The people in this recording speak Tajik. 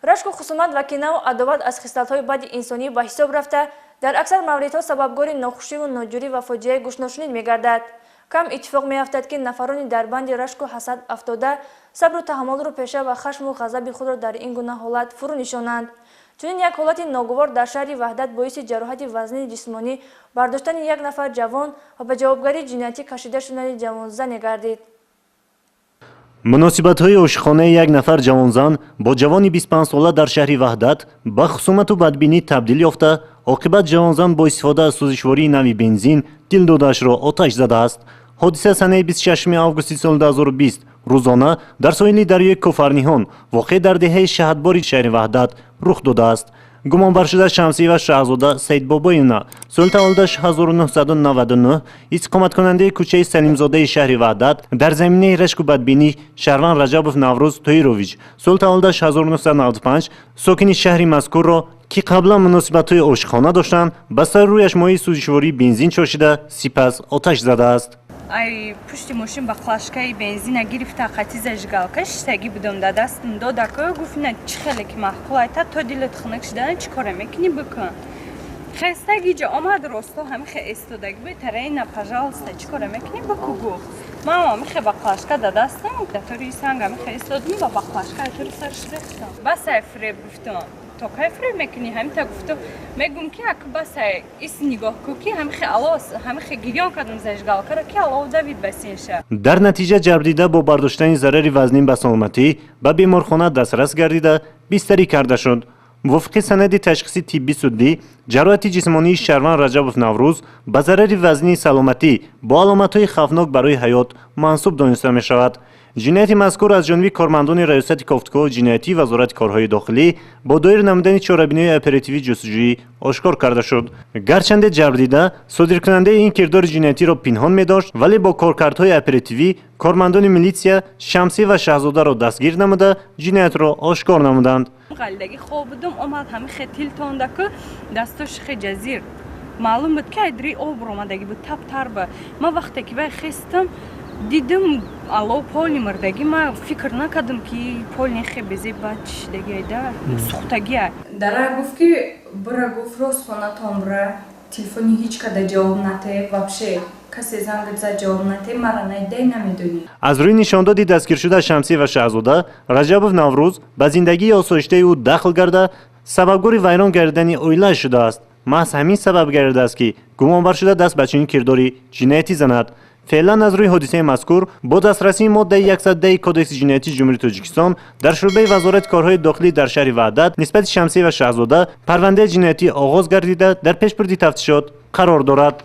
Рашку хусумат ва кинаву адоват аз хислатҳои бади инсонӣ ба ҳисоб рафта, дар аксар мавридҳо сабабгори нохушиву ноҷурӣ ва фоҷиаи гӯшношунид мегардад. Кам иттифоқ меафтад, ки нафарони дар банди рашку ҳасад афтода сабру таҳаммулро пеша ва хашму ғазаби худро дар ин гуна ҳолат фурӯ нишонанд. Чунин як ҳолати ногувор дар шаҳри Ваҳдат боиси ҷароҳати вазнини ҷисмонӣ бардоштани як нафар ҷавон ва ба ҷавобгарии ҷиноятӣ кашида шудани ҷавонзане гардид. Муносибатҳои ошиқонаи як нафар ҷавонзан бо ҷавони 25-сола дар шаҳри Ваҳдат ба хусумату бадбинӣ табдил ёфта, оқибат ҷавонзан бо истифода аз сӯзишвории нави бензин дилдодаашро оташ задааст. Ҳодиса санаи 26 августи соли 2020 рӯзона дар соҳили дарёи Кофарниҳон, воқеъ дар деҳаи Шаҳдбори шаҳри Ваҳдат, рух додааст. Гумонбаршуда Шамсиева Шаҳзода Саидбобоевна, соли таваллудаш 1999, истиқоматкунандаи кӯчаи Салимзодаи шаҳри Ваҳдат, дар заминаи рашку бадбинӣ шаҳрванд Раҷабов Наврӯз Тоирович, соли таваллудаш 1995, сокини шаҳри мазкурро, ки қаблан муносибатҳои ошиқона доштанд, ба сари рӯяш моеи сӯзишвории бензин чошида, сипас оташ задааст. Ай пушти мошин баклажкаи бензина гирифта, қати зажигалка шиштагӣ будам, да дастам додаку, гуфт: «Ина чӣ хеле ки маъқул айта, то дилат хунук шидана чӣ коре мекунӣ, бикун». Хестаги ҷо омад, росто ҳамихе истодаги буд тараина. «Пожалуйста, чӣ коре мекунӣ, бикун», гуфт. Ман ҳамихе баклажка да дастам, да тори санг ҳамихе истодам ба баклажка тори сарш рехтам. «Басай фиреб», гуфтам, «то кай фиреб мекунӣ?» Ҳамита гуфтам, мегум ки ак басай ис, нигоҳ ку, ки ҳамихе ало ҳамихе гирён кардам зажигалкаро, ки ало давид ба синша. Дар натиҷа ҷабрдида бо бардоштани зарари вазнин ба саломатӣ ба беморхона дастрас гардида, бистарӣ карда шуд. Мувофиқи санади ташхиси тиббӣ судӣ, ҷароҳати ҷисмонии шаҳрванд Раҷабов Наврӯз ба зарари вазнини саломатӣ бо аломатҳои хавфнок барои ҳаёт мансуб дониста мешавад. Ҷинояти мазкур аз ҷониби кормандони Раёсати кофтукови ҷиноятии Вазорати корҳои дохилӣ бо доир намудани чорабиниҳои оперативӣ ҷустуҷӯӣ ошкор карда шуд. Гарчанде ҷабрдида содиркунандаи ин кирдори ҷиноятиро пинҳон медошт, вале бо коркардҳои оперативӣ кормандони милитсия Шамсӣ ва Шаҳзодаро дастгир намуда, ҷиноятро ошкор намуданд. Ғалидаги хоб будум, омад, ҳамихе тил тондаку, дастош хе ҷазир, маълум буд, ки айдри об ромадаги буд, тап тарба. Ман вақте ки вай хестам, дидим, ало полный мурдагӣ. Ман фикр накардам, ки полный хе безеб бад чишидаги айда сӯхтагиа. Дара гуфт, ки бира, гуфт, рост хонатон бира, телефони ҳеҷ када ҷавоб нате, вообще касе зангат зад, ҷавоб нате, мара найдай, намедонӣ. Аз рӯи нишондоди дастгиршуда Шамсӣ ва Шаҳзода, Раҷабов Наврӯз ба зиндагии осоиштаи ӯ дахл карда, сабабгори вайрон гардидани оилааш шудааст. Маҳз ҳамин сабаб гардидааст, ки гумонбаршуда даст ба чунин кирдори ҷиноятӣ занад. Феълан аз рӯи ҳодисаи мазкур бо дастрасии моддаи 110 Кодекси ҷиноятии Ҷумҳурии Тоҷикистон дар шӯъбаи Вазорати корҳои дохилӣ дар шаҳри Ваҳдат нисбати Шамсӣ ва Шаҳзода парвандаи ҷиноятӣ оғоз гардида, дар пешбурди тафтишот қарор дорад.